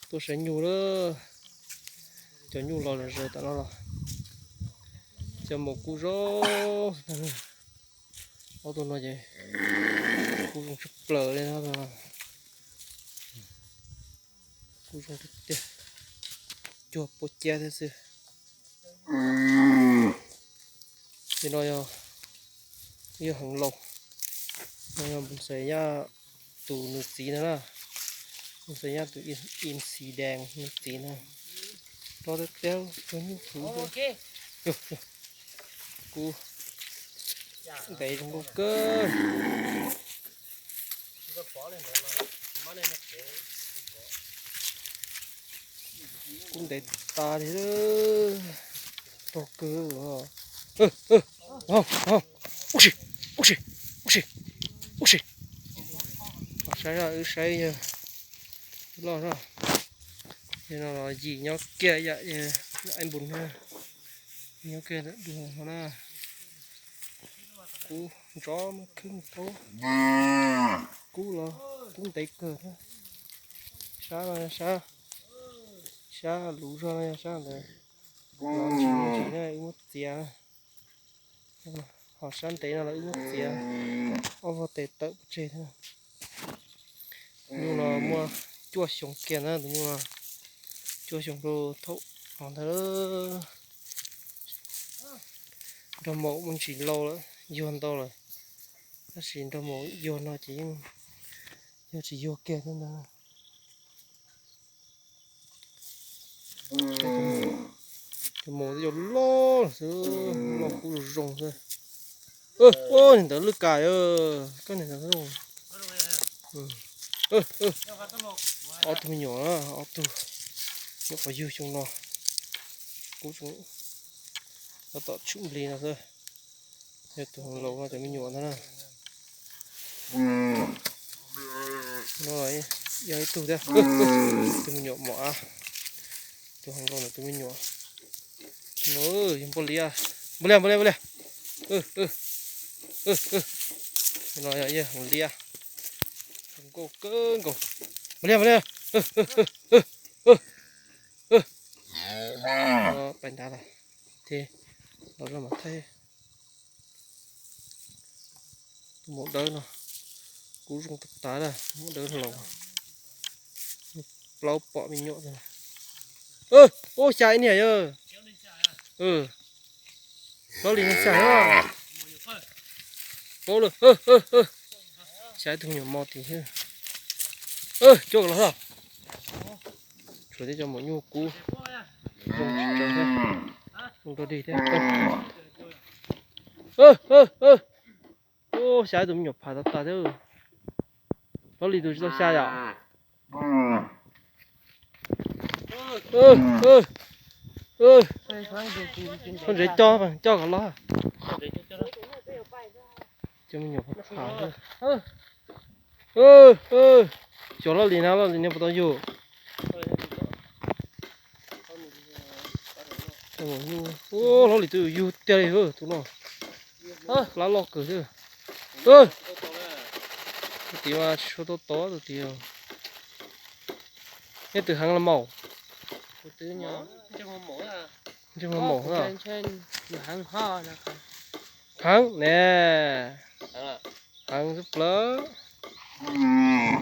Tuaj saib nyuj lawm, cov nyuj los lawm zaws tam no los. Cov maum kub zoo tag. Ob tug no ces kub zoo tshaj plaws li no. Kub zoo tiag tiag, cuag pua ciab thiab xwb. Ces no yog, yog heev laus, no yog Npus Xais Yaj tus nws txiv ntag na. Npus Xais Yaj tus Im Xis Dees nws txiv ntag. Loj tiag tiag, cuag nyuj huv. Kub ntev zoo nkauj kawg. Kub ntev tas li, rog kawg. Ub si, ub si, ub si, ub si. Saib, wb saib yog loj zog. Yog no los yim nyob kiag yam, yam Npus na, nyob kiag ntawm dua no na. Kub ntsov mas khwb taub. Kub los kub ntev kawg thiab. Sab no sab, sab luv zog no yog sab ntawd. Los tsis muaj ntsis na, wb muab txiav. Ho sab ntev no los wb muab txiav, ob vog tes tawm pov tseg thiab. Tus nyuj no muaj cuaj xyoo kiag na, tus nyuj no cuaj xyoo rau thaum no ntag. Nraug maum muaj ntsis laus lawm, yuag ntau lawm, tab sis nraug maum yuag no ces yeej yog tsis yuag kiag thiab ntag. Tus maum twb yuav loj xwb, loj kub zoo zoo xwb. Niag ntawd lwj kam, koj niag ntawd. Ob tug me nyuam, ob tug nyuam qhuav yug xyoo no, kub tab tom tshwm nplig no xwb. Yog tus laus no cov me nyuam ntag na. No yog ib tug thiab, tus me nyuam mos av, tus hauv nkaus ntawm tus me nyuam. No yog npog liab, npog liab, npog liab, npog liab. No yog ib yawg hauv liab, zoo nkauj kawg nkaus. Npog liab, npog liab. Pais nrad lawm, ces los zoj mas thaij. Tus maum dawb no, kub zoo tas tas na, maum dawb laus, plaub pom me nyuam. Ub, xya ib niag yog. Plaub li no xya. Plaub lawm, xya ib tug me nyuam mos tim thiab. Coj los. Tshuav tej cov maum nyuj kub zoo tsis tsawg thiab, zoo rog dig thiab. Ub, xya ib tug me nyuam pham tas tas thiab. Plaub li tus tsis tau xya yom. Koj ntsev coj, coj kom loj. Cov me nyuam pham pham. Xyov loj li na, loj li na puas tau yug. Ub, hlob li twb yug tiag li tus no. Lab loj kawg thiab. Tus tid mas tsis tshua tau tod tus tid. Nej twm heev los maum? Ntsej muag maum, heev ne. Heev xwb plawv.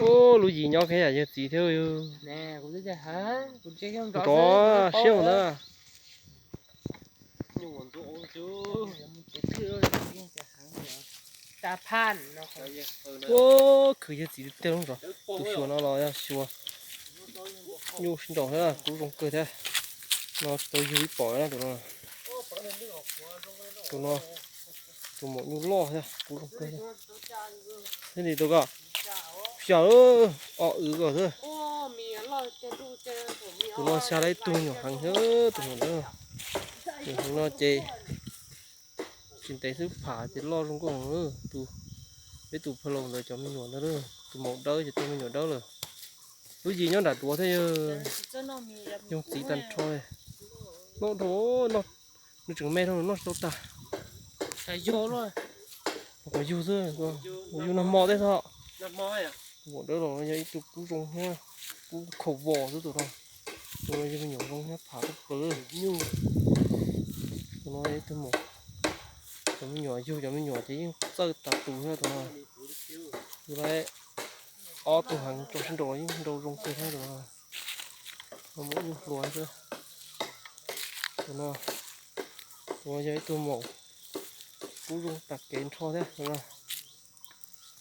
Ub, lub yim nyob kiag yam yawg txiv thiab. Nrov siab mus ntawd. Ua khwv yawg txiv tiag tiag lub ntsov. Tus xyuas no los yog xyuas nyuj sib nraus thiab, kub zoo kawg thiab. No tsis tau yug ib pom na tus no. Tus no, tus maum nyuj loj thiab kub zoo kawg thiab. Thiab li tus ko, xya, o wv ko xwb. Tus no xya lawm ib tug me nyuam heev thiab, tus maum dawb. Tus heev no ces tsis ntev xwb pham ces loj zoo nkauj. Tus, peb tus phaw laus ntawd cov me nyuam ntawd, tus maum dawb ces tus me nyuam dawb lawm. Lub yim nyob nram duav thiab yog, yoog txiv tag nrho. Noj dhau, noj, nws tseem me dhau noj tsis tau tag. Kom yug xwb, yug nag hmo tej xwb. Maum dawb los yog ib tug kub zoo thiab. Kub khaum vos xwb tus no. Tus no yug me nyuam zoo thiab, phav kub plaws. Nyuj, tus no ib tug maum. Cov me nyuam yug cov me nyuam ces yeej txawj tas tus thiab tus no. Yug lawm ob tug heev tso sib nraus yeej nrau zoo kawg thiab tus no. Maum nyuj hluas xwb. Tus no, tus no yog ib tug maum kub zoo tas kev nrho thiab tus no.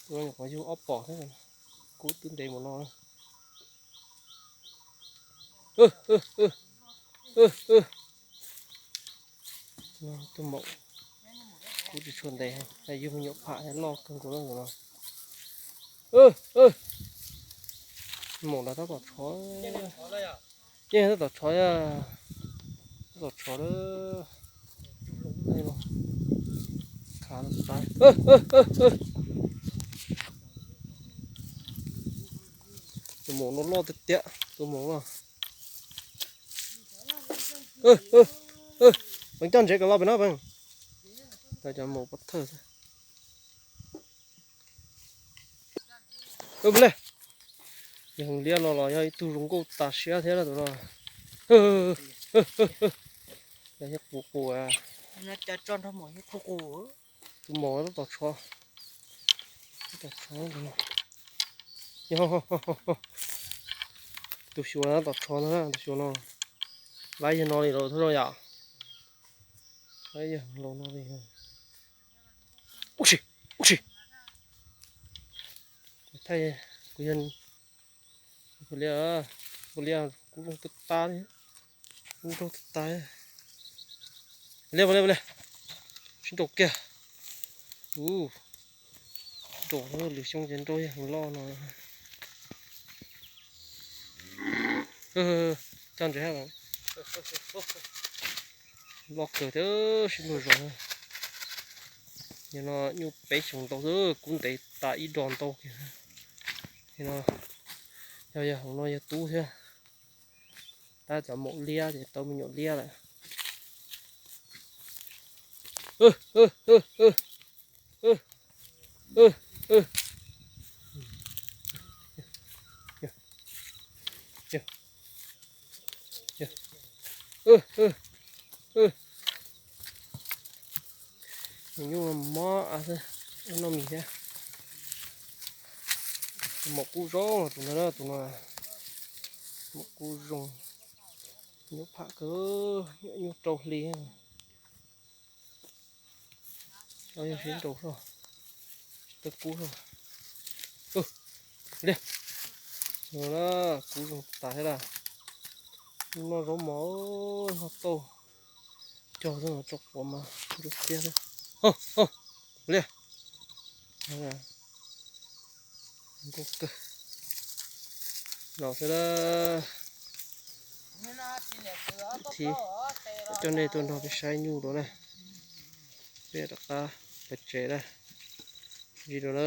Tus no nyuam qhuav yug ob pom thiab, kub twb ntev mus no. Tus maum kub tsis tshua ntev, yug me nyuam pham thiab loj kawg nkaus na tus no. Maum ntawd tab tom tshov, yeej tab tom tshov, tab tom tshov. Khav tas. Tus maum no loj tiag tiag, tus maum no. Peem coj ntsev kom los pem no peem. Cov maum pov thawj xwb. Ua li, yog heev liab no los yog ib tug zoo nkauj tas siab thiab tus no. Yog qus qus. Tus maum tab tom tshov, tab tom tshov. Tus xyuas tab tom tshov ntag, tus xyuas no. Lawv yog no li lawm thiab yom. Lawv yog los no li. Ub tsis, ub tsis. Thaij kuv yog, kuv liab, kuv liab kub zoo tag tas li, kub nraug tag tas. Liab, liab, liab, sib nraus kiag. Ub, nraus lwm xyoo ces nraus yog heev loj no. Coj ntsev hab. Loj kawg thiab sib luag zog. Yog no nyuj peb xyoos ntau xwb, kub ntev tas ib dos ntau kiag. Yog, yog hauv no yog tub thiab. Tab cov maum liab ces tau me nyuam liab lawm. Nyuj mob av xwb, noj mis thiab. Tus maum kub zoo tus ntawd, tus no maum kub zoo, nyuj pham kawg, nyuj rau hli. Yog sib nraus soj, tsis tau kub soj. Li, kub zoo tas thiab lawm. Noj zaub mov, noj tauj, cog xwb tso quav mas ntsuab xiab xwb. Li, nkauj kawg. Los xwb lawm. Thiab coj nej tuaj nrog peb saib nyuj dua na. Peb rov qab pem tsev na. Ntsis dua na.